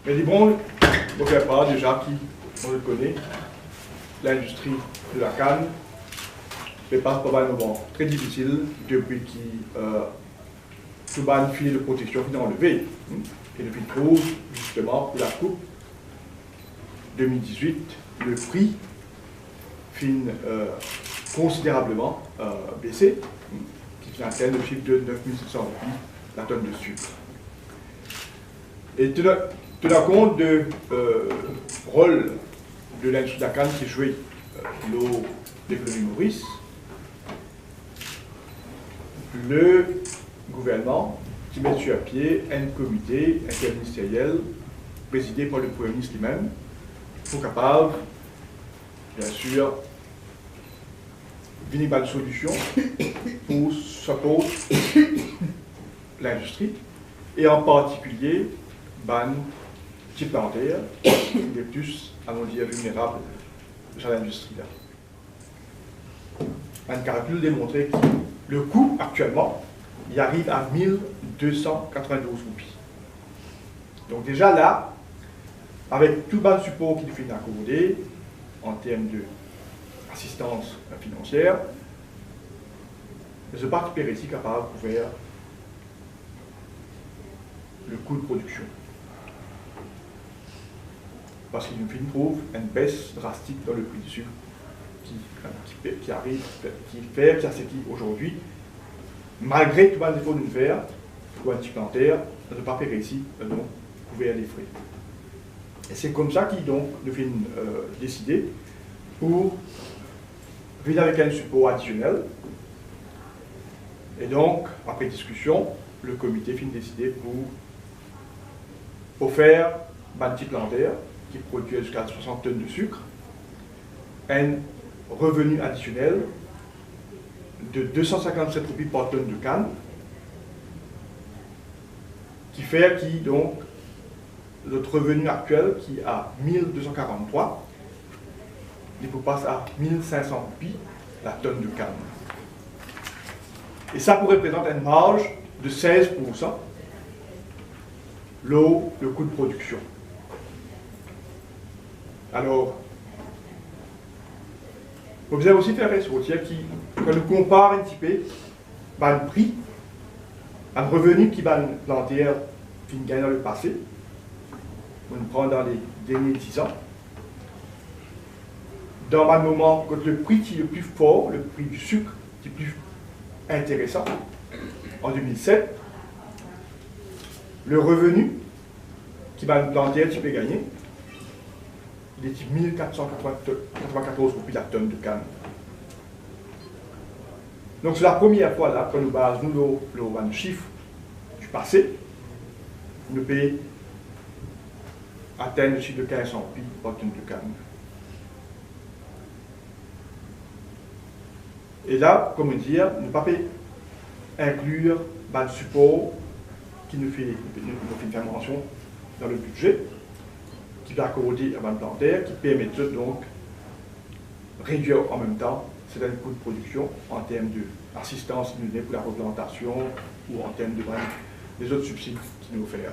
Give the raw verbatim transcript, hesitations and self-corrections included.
Me li bon, mo fer par deza ki, mo kone, lindistri de lakann pe pas par bann moman tre difisil depi ki, eh, tou bann file de proteksion finn anleve, hmm, e nou finn trouv, zisteman, pou lakoup de mil dizwit, le pri finn, eh, konsiderableman, eh, bese, hmm, ki finn atenn le sif de nef mil set san roupi la tonn de sik. E tena-, tena kont de, eh, rol de lindistri lakann ki zwe, eh, lor lekonomi Moris, le gouvernman ti met sir pie enn komite interministeriel prezide par le Premie Minis limem pou kapav, biensir, vini bann solision pou siport lindistri e an partikilie bann ti planter, le plis, anou dir, vilnerab de sa lindistri la. Bann kalkil demontre ki le kou aktielman, li ariv a mil de san katrevindouz roupi. Donk deza la, avek tou bann sipor ki nou finn akorde an term de asistans finansier, zot pa ti pe resi kapav kouver le kou de prodiksion. Parski nou finn trouv enn bes drastik dan le pri di sik ki, ki, ki ariv, ki fer ki, a seki azordi, malgre tou bann zefor nou fer pou enn ti planter, nou pa pe resi, donk, kouver lefre. E se koumsa ki, donk, nou finn, eh, deside pou vinn avek enn sipor adisionel. E donk, apre diskision, le komite finn deside pou ofer bann ti planter ki prodwir ziska swasant tonn de sik enn reveni adisionel de de san sinkant-set roupi par tonn de kann, ki fer ki, donk, zot reveni aktiel ki a mil de san karant-trwa, li pou pas a mil sink san roupi la tonn de kann. E sa pou reprezant enn marz de sez poursan lor le kou de prodiksion. Alor, mo bizin osi fer resortir ki, kan nou konpar enn tipe bann pri, bann reveni ki bann planter finn gagn dan lepase, nou pran dan le dernie diz an, dan bann moman kot le pri ti le pli for, le pri di sik ti pli interesan, an de mil set, le reveni ki bann planter ti pe gagne, li ti mil kat san katrevinkatorz roupi la tonn de kann. Donk, se la premie fwa la, kan nou baz nou lor, lor bann sif di pase, nou pe atenn le sif de kinz san roupi par tonn de kann. E la, kouma dir, nou pa pe inklir bann sipor ki nou finn, nou, nou finn fer mansion dan le bidze, ki pe akorde a bann planter, ki permet zot, donk, redwir an mem tan sertin kou de prodiksion an term de asistans ki nou done pou lareplantasion ou an term de bann lezot sibsid ki nou ofer.